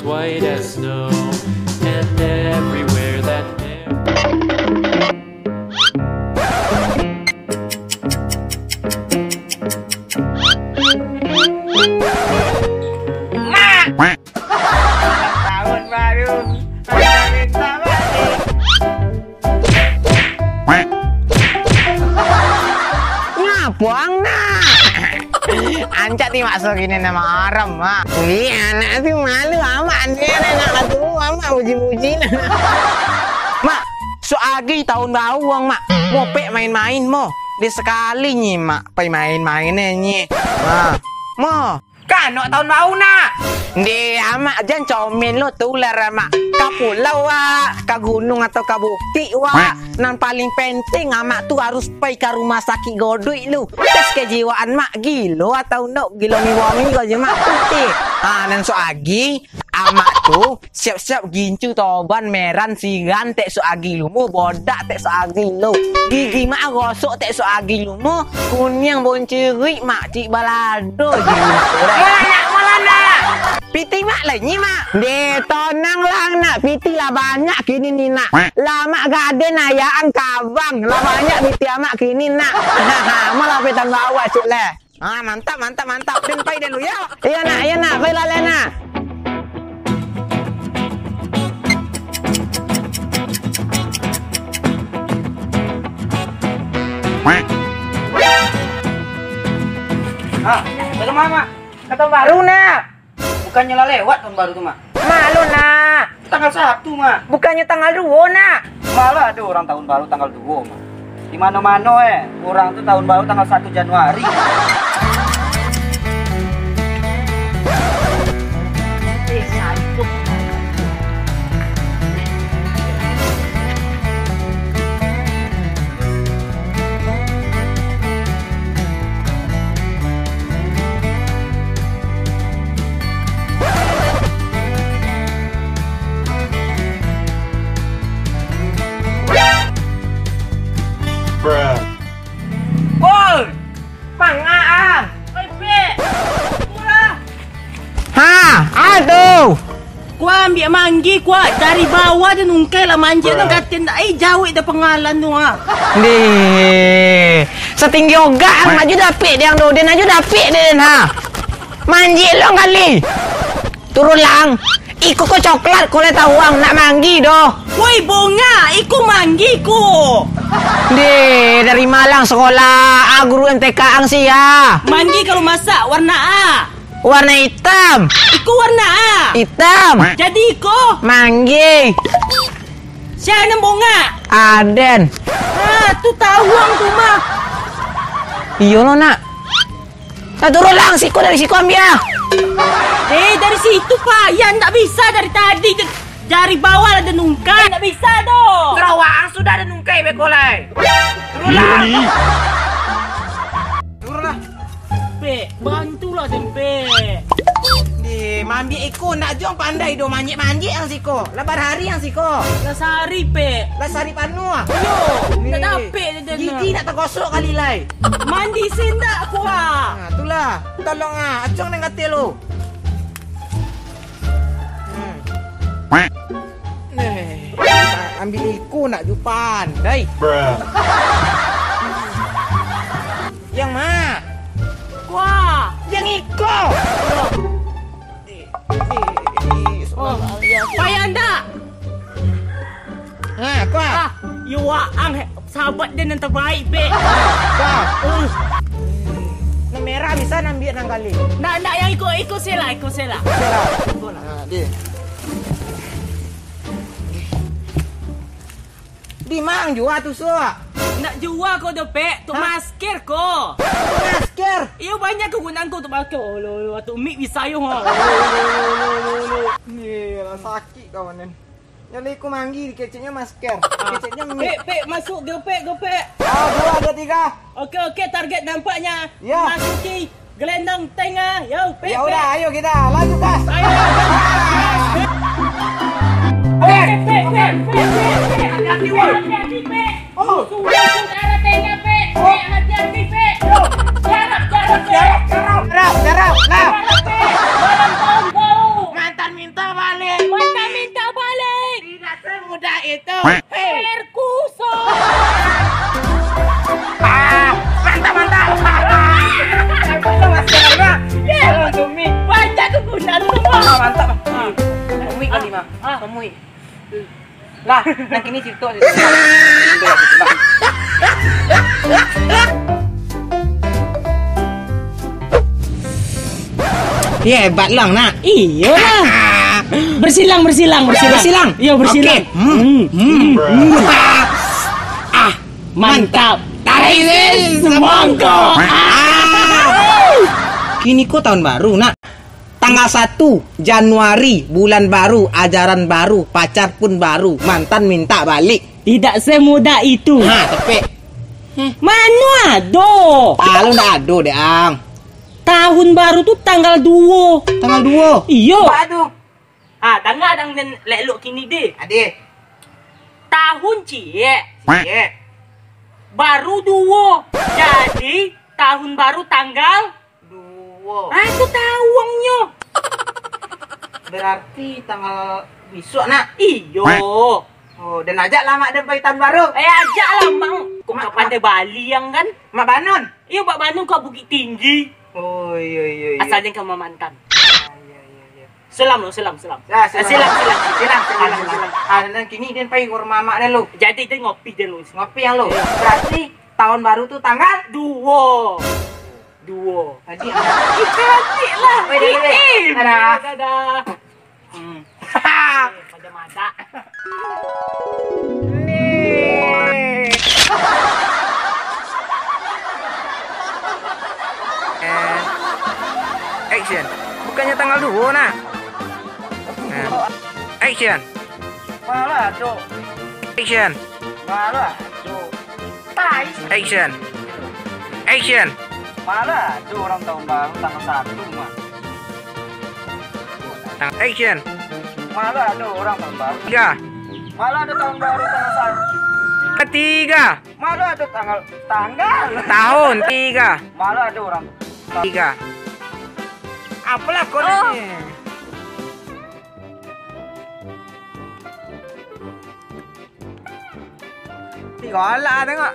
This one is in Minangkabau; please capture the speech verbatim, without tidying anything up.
White as snow, and everywhere that there Tahun baru, minta balik. Ngapuang nak? Ancak ti maksud kini nama haram, Mak. Wih, anak tu malu amat, aneh nak katu, amat puji-puji nak. Mak, sok agi tahun baru ang, Mak. Mo pek main-main mo. Di sekali nyi, Mak, pai main-main eh, nyi. Ha. Mo. Kanok tahun baru nak. Ndeh, amak jan comel lo tu lah, Mak. Ka pulau, wak. Ka gunung atau ka bukik, wak. Nan paling penting, amak tu harus pai ka rumah sakik godoik lu. Tes kejiwaan, Mak. Gilo atau ndok? Gilo mi wongi ko je, Mak. Putih. Ha, nan sok agi, amak tu siap-siap gincu, toban, meran, siran, tek sok agi lu mo, bodak, tek sok agi lu. Gigi mak gosok, tek sok agi lu mo, kuniang boncerik, mak, cik balado je mak tu, dah. Malah nak, malah nak. Piti mak lah nyi, mak. Deh, tonang lah, nak. Piti lah banyak kini ni, nak. Lah mak gaden ayaan kabang. Lah banyak piti amak kini, nak. Malah petang gawa, cik, leh. Ah, mantap, mantap, mantap. Den, pai den lu, yo. Iyo, nak, iyo, nak. Pai lah, leh, nak. Ah, ka ma, Mak? Ka tahun baru, nak. Bukannyo lah lewat tahun baru tu, Mak? Malu, nak. Tanggal satu, Mak. Bukannyo tanggal duo, nak. Malah ado urang tahun baru tanggal duo, Mak. Di mano-mano, eh, urang tu tahun baru tanggal satu Januari. Woi! Mangaang! Oi, Pek! Pulang! Ha, a tu? Kua ambiak manggi, kua dari bawah den ungkai lah manjek tu, katen dak, eh, jauik dah pangalan tu, ah. Deh, satinggi ogak ang aju dapik deh, den aju dapik deh, den, ha. Manjek lo kali. Turun lang. Iko ko coklat, ko lai tahu ang nak manggi doh. Woi, bongak, iko manggi ko. Deh, dari Malang sekolah, ah, guru M T K ang sia. Manggi kalau masak warna a. Warna hitam. Iko warna a. Hitam. Jadi iko. Manggi. Sia nan bongak? Aden. Ha, tu tahu ang tu mah. Iyo lo, nak. Nah, turun lang, siko, dari siko ambiak. Eh, dari situ, Pak. Ya, ndak bisa dari tadi. Dari bawah lah den ungkai. Ndak bisa tu. Sarawak ang sudah den ungkai beko lai. Turun lang. Turun lah. Pek, bantulah den, Pek. Deh, maambiak iko ndak jo ang pandai doh, manjek-manjek ang siko. Lah bara hari ang siko. Lah sahari, Pek. Lah sahari panuah. Iyo, ndak dapek den. Gigi ndak tagosok kali lai. Mandi se ndak kuah. Nah, tulah. Tolong ah, acung neng ati lu. Hmm. Neh, ambiak iko nak jupan, dai. Yang ma? Kuah. Yang iko. Di, di, di, oh. Payah ndak? Ha, kuah. Ah, iyo waang, he. Sahabat den nan terbaik, Pek. Kuah. Uh. Nan merah bisa nan ambiak nan kali. Ndak, ndak, yang iko, iko se lah, iko se lah. Iko lah. Iko lah. Ha, di. Di ma ang jua tu, Suak? Ndak jua ko doh, Pek. Tuk masker ko. Masker? Iyo, banyak kegunaan ko tuk masker. Olo, olo, tuk mik bisa yo, ha. Olo, olo, olo, olo, olo. Ni lah sakik kawan ni. Nyo leko manggi, keceknyo masker. Ah. Keceknyo mik. Pek, Pek, masuk, go, Pek, go, Pek. Ah, dua, dua, tiga. Oke, oke, target nampaknya. Ya. Masuki gelendang tengah. Yo, Pek, ya udah, Pek. Ayo kita lanjut, gas. Ayo, gas. Oke. Pek, Pek, Pek, Pek, Pek, Pek. Hati-hati, Wan. Hati-hati, Pek. Oh. Musuh, musuh ke arah tengah, Pek. Oh. Pek, hati-hati, Pek. Yo. Garap, garap, Pek. Garap, garap, garap. Nah. Garap, Pek. Malam tahun baru. Mantan minta balik. Itu. Perkuso. Ah, mantap, mantap. Mantap, Mas. Ya. Tolong, Tumi. Banyak kegunaan semua. Ah, mantap. Ah. Tommy kali, Mas. Ah. Tommy. Lah, nang kini cerita, cerita. Ya, hebat lang, nak. Iyolah. Bersilang, bersilang, bersilang. Bersilang? Iyo, bersilang. Oke. Hmm. Hmm. Hmm. Hmm. Ah, mantap. Tarik, sis, semongkok. Ah. Kini ko tahun baru, nak. Tanggal satu Januari, bulan baru, ajaran baru, pacar pun baru, mantan minta balik. Tidak semudah itu. Ha, tepek. Mano ado? Ah, lu ndak ado deh, Ang. Tahun baru tu tanggal duo. Tanggal duo? Iyo. Aduh. Ha, tanggal dang den lek-lok kini deh. Adih. Tahun ciek. Ciek. Baru duo. Jadi, tahun baru tanggal Duo. Ah, tu tawangnyo. Berarti tanggal bisuak, nak? Iyo. Oh, den ajak lah mak den pai tahun baru. Eh, ajak lah, Mang. Kok mak, mak pandai baliang, kan? Mak Banun? Iyo, Mak Banun ka Bukittinggi. Oh, iyo, iyo, iyo. Asal den ka mamantan. Ah, iyo, iyo, iyo. Selam lo, selam, selam. Ya, selam. Eh, selam, selam. Selam, selam, selam. Ah, nan kini den pai ka rumah mak den lo. Jadi, den ngopi den lo. Ngopi yang lo. Iyo. Berarti tahun baru tu tanggal? Duo. Duo. Tadi. Ih, cantik lah. Weh, dah, dah, dah. Eh, dadah. Dadah. Hmm. Eh, pada madak. Ni. Eh, action. Bukannya tanggal duo, nak? Eh, action. Malah, Cok. Action. Malah, Cok. Tai. Action. Action. Malah ado urang tahun baru tanggal satu, mah. Tang-, action. Malah ado urang tahun baru. Tiga. Malah ado tahun baru tanggal satu. Ketiga. Malah ado tanggal, tanggal. Tahun. Tiga. Malah ado urang. Tiga. Apalah kau ni? Tiga lah tengok.